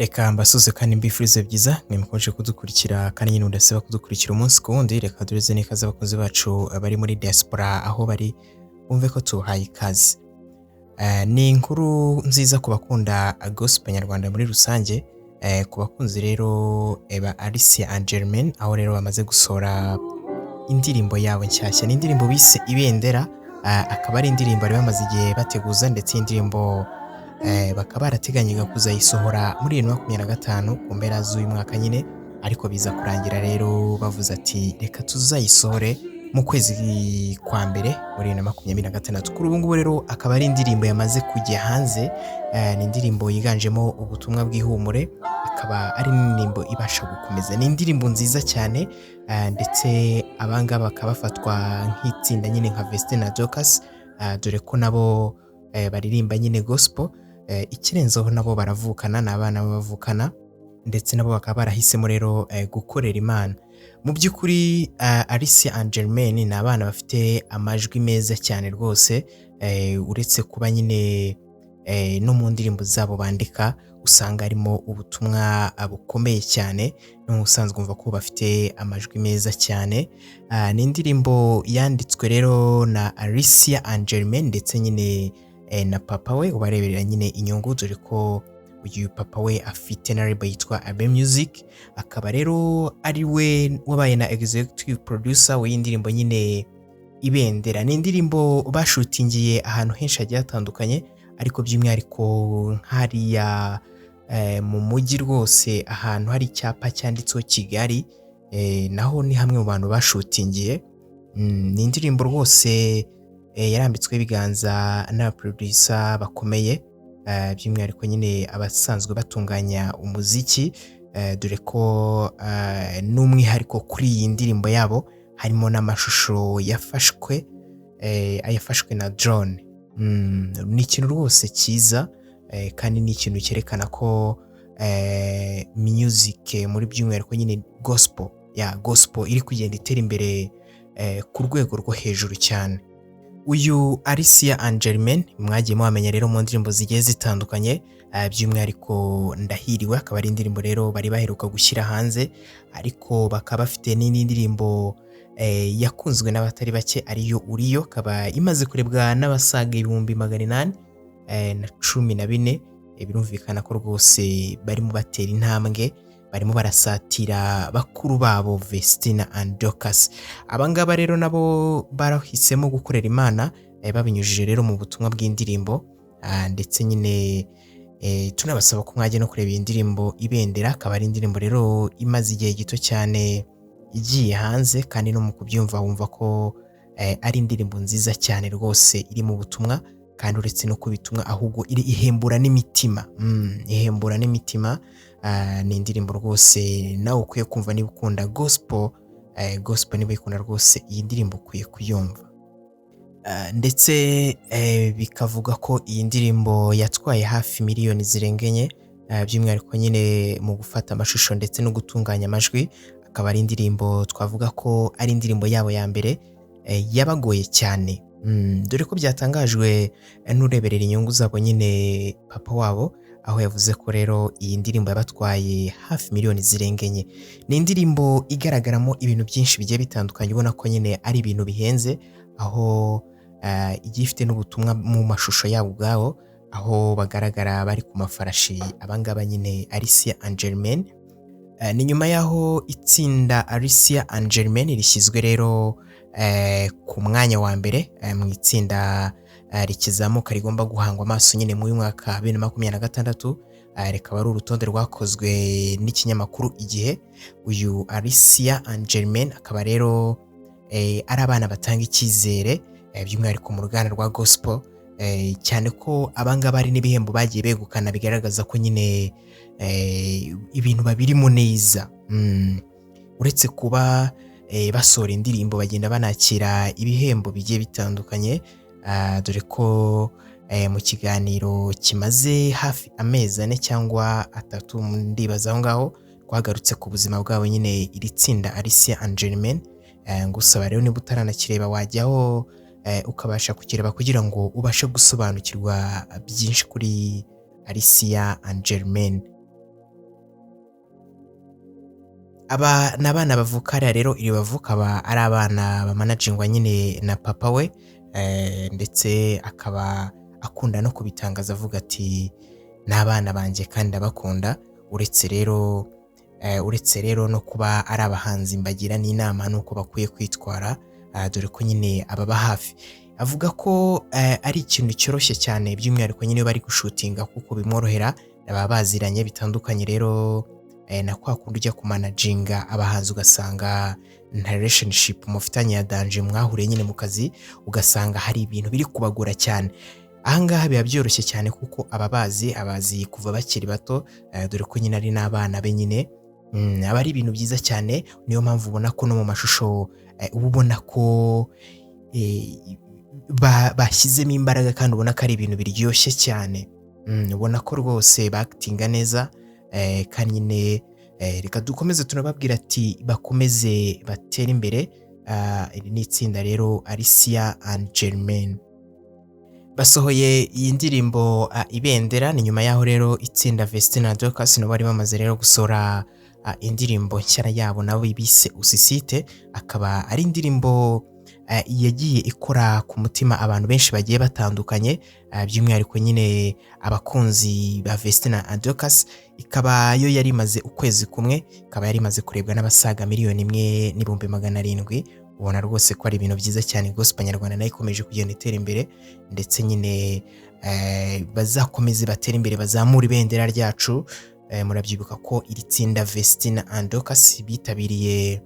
Reka mbasuhuze kandi mbifurize byiza mwe mukomeje kudukurikira, kandi nyine mudasiba kudukurikira umunsi ku wundi. Reka dureze n'ikaze abakunzi bacu bari muri diaspora, aho bari bumve ko tubahaye ikaze. Ni inkuru nziza ku bakunda gospel nyarwanda muri rusange, ku bakunzi rero ba Alicia and Germaine, aho rero bamaze gusohora indirimbo yabo nshyashya. Ni indirimbo bise "Ibendera", akaba ari indirimbo bari bamaze igihe bateguza, ndetse iyi ndirimbo bakaba barateganyaga kuzayisohora muri 2025 ku mpera z'uyu mwaka nyine, ariko biza kurangira rero bavuze ati: "Reka tuzayisohore mu kwezi kwa mbere muri 2026." Kuri ubu ngubu rero akaba ari indirimbo yamaze kujya hanze. Ni indirimbo yiganjemo ubutumwa bw'ihumure, akaba ari n'indirimbo ibasha gukomeza. Ni indirimbo nziza cyane, ndetse abangaba bakaba bafatwa nk'itsinda nyine nka Vestine na Dorcas, dore ko nabo baririmba nyine gospel. Ikirenzeho nabo baravukana, ni abana bavukana, ndetse nabo bakaba barahisemo rero gukorera Imana. Mu by'ukuri Alicia and Germaine ni abana bafite amajwi meza cyane rwose, uretse kuba nyine no mu ndirimbo zabo bandika usanga harimo ubutumwa bukomeye cyane, no mu busanzwe wumva ko bafite amajwi meza cyane. Ni indirimbo yanditswe rero na Alicia and Germaine ndetse nyine na papa we ubareberera nyine inyungu, dore ko uyu papa we afite na label yitwa Abe Music, akaba rero ari we wabaye na executive producer w'iyi ndirimbo nyine "Ibendera". Ni indirimbo bashutingiye ahantu henshi hagiye hatandukanye, ariko by'umwihariko nk'hariya mu mujyi rwose, ahantu hari icyapa cyanditseho Kigali, naho ni hamwe mu bantu bashutingiye. Ni indirimbo rwose yarambitsweho ibiganza n'abaproducer bakomeye, by'umwihariko nyine abasanzwe batunganya umuziki, dore ko n'umwihariko kuri iyi ndirimbo yabo harimo n'amashusho yafashwe na drone. Ni ikintu rwose cyiza, kandi ni ikintu cyerekana ko music muri by'umwihariko nyine gospel, ya gospel iri kugenda itera imbere ku rwego rwo hejuru cyane. Uyu Alicia and Germaine mwagiye mubamenya rero mu ndirimbo zigiye zitandukanye, by'umwihariko "Ndahiriwe", akaba ari indirimbo rero bari baheruka gushyira hanze, ariko bakaba bafite n'indi ndirimbo yakunzwe n'abatari bake, ariyo "Uriyo", akaba imaze kurebwa n'abasaga 814,000. Birumvikana ko rwose barimo batera intambwe, barimo barasatira bakuru babo Vestine and Dorcas. Aba ngaba rero nabo barahisemo gukorera Imana babinyujije rero mu butumwa bw'indirimbo, ndetse nyine tunabasaba ko mwajya no kureba iyi ndirimbo "Ibendera", akaba ari indirimbo rero imaze igihe gito cyane igiye hanze, kandi no mu kubyumva wumva ko ari indirimbo nziza cyane rwose iri mu butumwa, kandi uretse no kubitumwa ahubwo iri ihembura n'imitima, ihembura n'imitima. Ni indirimbo rwose nawe ukwiye kumva niba ukunda gospel. Gospel niba uyikunda rwose, iyi ndirimbo ukwiye kuyumva. Ndetse bikavuga ko iyi ndirimbo yatwaye hafi miliyoni zirenga 4, by'umwihariko nyine mu gufata amashusho ndetse no gutunganya amajwi. Akaba ari indirimbo twavuga ko ari indirimbo yabo ya mbere yabagoye cyane, dore ko byatangajwe n'ureberera inyungu zabo nyine papa wabo, aho yavuze ko rero iyi ndirimbo yabatwaye hafi miliyoni zirenga 4. Ni indirimbo igaragaramo ibintu byinshi bigiye bitandukanye, ubona ko nyine ari ibintu bihenze, aho igiye ifite n'ubutumwa mu mashusho yabo ubwabo, aho bagaragara bari ku mafarashi, abangaba nyine Alicia and Germaine. Ni nyuma y'aho itsinda Alicia and Germaine rishyizwe rero ku mwanya wa mbere mu itsinda rikizamuka rigomba guhangwa amaso nyine muri uyu mwaka 2026, rikaba ari urutonde rwakozwe n'ikinyamakuru Igihe. Uyu Alicia and Germaine akaba rero ari abana batanga icyizere, by'umwihariko mu ruganda rwa gospel, cyane ko abangaba hari n'ibihembo bagiye begukana bigaragaza ko nyine ibintu babirimo neza. Uretse kuba basohora indirimbo, bagenda banakira ibihembo bigiye bitandukanye, dore ko mu kiganiro kimaze hafi amezi 4 cyangwa 3, ndibaza aho ngaho, twagarutse ku buzima bwabo nyine iri tsinda Alicia and Germaine. Ngusaba rero niba utaranakireba wajyaho ukabasha kukireba kugira ngo ubashe gusobanukirwa byinshi kuri Alicia and Germaine. Aba ni abana bavuka hariya rero i Rubavu, akaba ari abana bamanajingwa nyine na papa we, ndetse akaba akunda no kubitangaza avuga ati: "Ni abana banjye kandi ndabakunda. Uretse rero no kuba ari abahanzi, mbagira n'inama n'uko bakwiye kwitwara," dore ko nyine ababa hafi. Avuga ko ari ikintu cyoroshye cyane, by'umwihariko nyine iyo bari gushutinga, kuko bimworohera, baba baziranye bitandukanye rero na kwa kundi ujya kumanajinga abahanzi ugasanga nta relationship mufitanye ya danger, mwahuriye nyine mu kazi, ugasanga hari ibintu biri kubagora cyane. Ahangaha biba byoroshye cyane kuko aba bazi, abazi kuva bakiri bato, dore ko nyine ari n'abana be nyine. Aba ari ibintu byiza cyane. Niyo mpamvu ubona ko no mu mashusho uba ubona ko bashyizemo imbaraga kandi ubona ko ari ibintu biryoshye cyane. Ubona ko rwose bakitinga neza, kandi nyine reka dukomeze tunababwira ati bakomeze batere imbere. Iri ni itsinda rero Alicia and Germaine basohoye iyi ndirimbo Ibendera. Ni nyuma yaho rero itsinda Vestine na Dorcas nabo bari bamaze rero gusohora indirimbo nshya yabo nabo bise Usisite, akaba ari indirimbo yagiye ikora ku mutima abantu benshi bagiye batandukanye, by'umwihariko nyine abakunzi ba Vestine na Dorcas. Ikaba yo yari imaze ukwezi kumwe, ikaba yari imaze kurebwa n'abasaga 1,700,000. Ubona rwose ko ari ibintu byiza cyane. Gospel nyarwanda nayo ikomeje kugenda itera imbere, ndetse nyine bazakomeze batere imbere, bazamure ibendera ryacu. Murabyibuka ko iri tsinda Vestine and Dorcas bitabiriye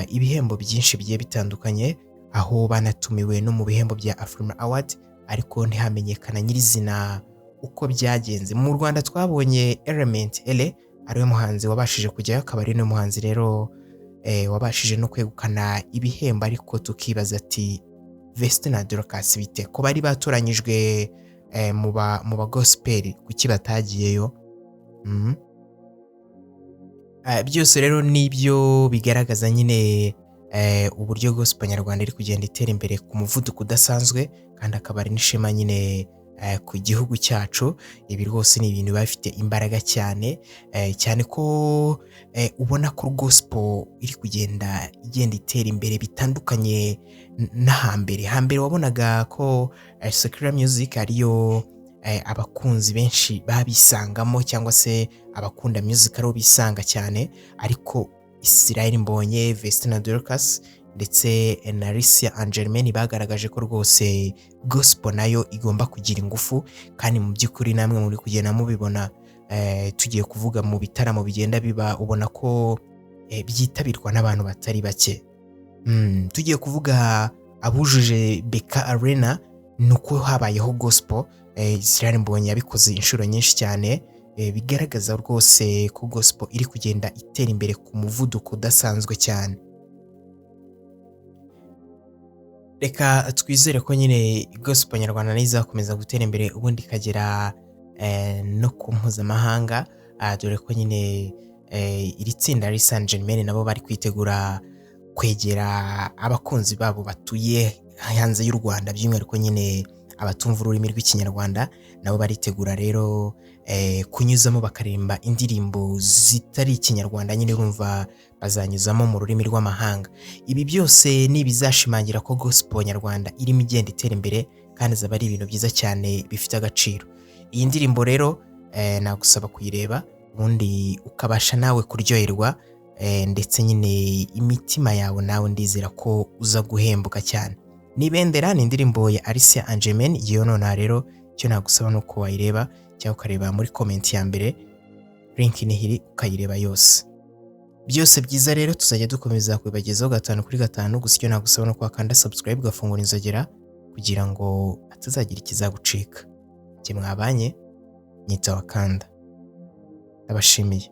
ibihembo byinshi bigiye bitandukanye, aho banatumiwe no mu bihembo bya Afrima Award, ariko ntihamenyekana nyirizina uko byagenze. Mu Rwanda twabonye Element Eleeeh ariwe muhanzi wabashije kujyayo, akaba ari n'umuhanzi rero wabashije no kwegukana ibihembo, ariko tukibaza ati: "Vestine na Dorcas bite ko bari batoranyijwe mu ba gospel, kuki batagiyeyo?" Byose rero nibyo bigaragaza nyine uburyo gospel nyarwanda iri kugenda itera imbere ku muvuduko udasanzwe, kandi akaba ari n'ishema nyine ku gihugu cyacu. Ibi rwose ni ibintu biba bifite imbaraga cyane, cyane ko ubona ko gospel iri kugenda igenda itera imbere bitandukanye n'ahambere. Hambere wabonaga ko secular music ariyo abakunzi benshi babisangamo, cyangwa se abakunda music aribo bisanga cyane, ariko Israel Mbonyi, Vestine Dorcas ndetse na Alicia and Germaine bagaragaje ko rwose gospel nayo igomba kugira ingufu. Kandi mu by'ukuri namwe muri kugenda mubibona, tugiye kuvuga mu bitaramo bigenda biba, ubona ko byitabirwa n'abantu batari bake. Tugiye kuvuga abujuje BK Arena ni uko habayeho gospel. Israel Mbonyi yabikoze inshuro nyinshi cyane, bigaragaza rwose ko gospel iri kugenda itera imbere ku muvuduko udasanzwe cyane. Reka twizere ko nyine gospel nyarwanda nayo izakomeza gutera imbere, ubundi ikagera no ku mpuzamahanga, dore ko nyine iri tsinda Alicia and Germaine nabo bari kwitegura kwegera abakunzi babo batuye hanze y'u Rwanda, by'umwihariko nyine abatumva ururimi rw'Ikinyarwanda. Nabo baritegura rero kunyuzamo bakaririmba indirimbo zitari Ikinyarwanda nyine, urumva bazanyuzamo mu rurimi rw'amahanga. Ibi byose ni ibizashimangira ko gospel nyarwanda irimo igenda itera imbere, kandi azaba ari ibintu byiza cyane bifite agaciro. Iyi ndirimbo rero nagusaba kuyireba, ubundi ukabasha nawe kuryoherwa, ndetse nyine imitima yawe nawe ndizera ko uza guhembuka cyane. Nibendera ni indirimbo ya Alicia and Germaine. Iyo nonaha rero icyo nagusaba ni uko wayireba, cyangwa ukareba muri comment ya mbere, link nihiri, ukayireba yose. Byose byiza rero tuzajya dukomeza kubibagezaho gatanu kuri gatanu. Gusa icyo nagusaba ni uko wakanda subscribe, ugafungura inzogera kugira ngo hatazagira ikizagucika. Njye mwabanye nyita Wakanda, ndabashimiye.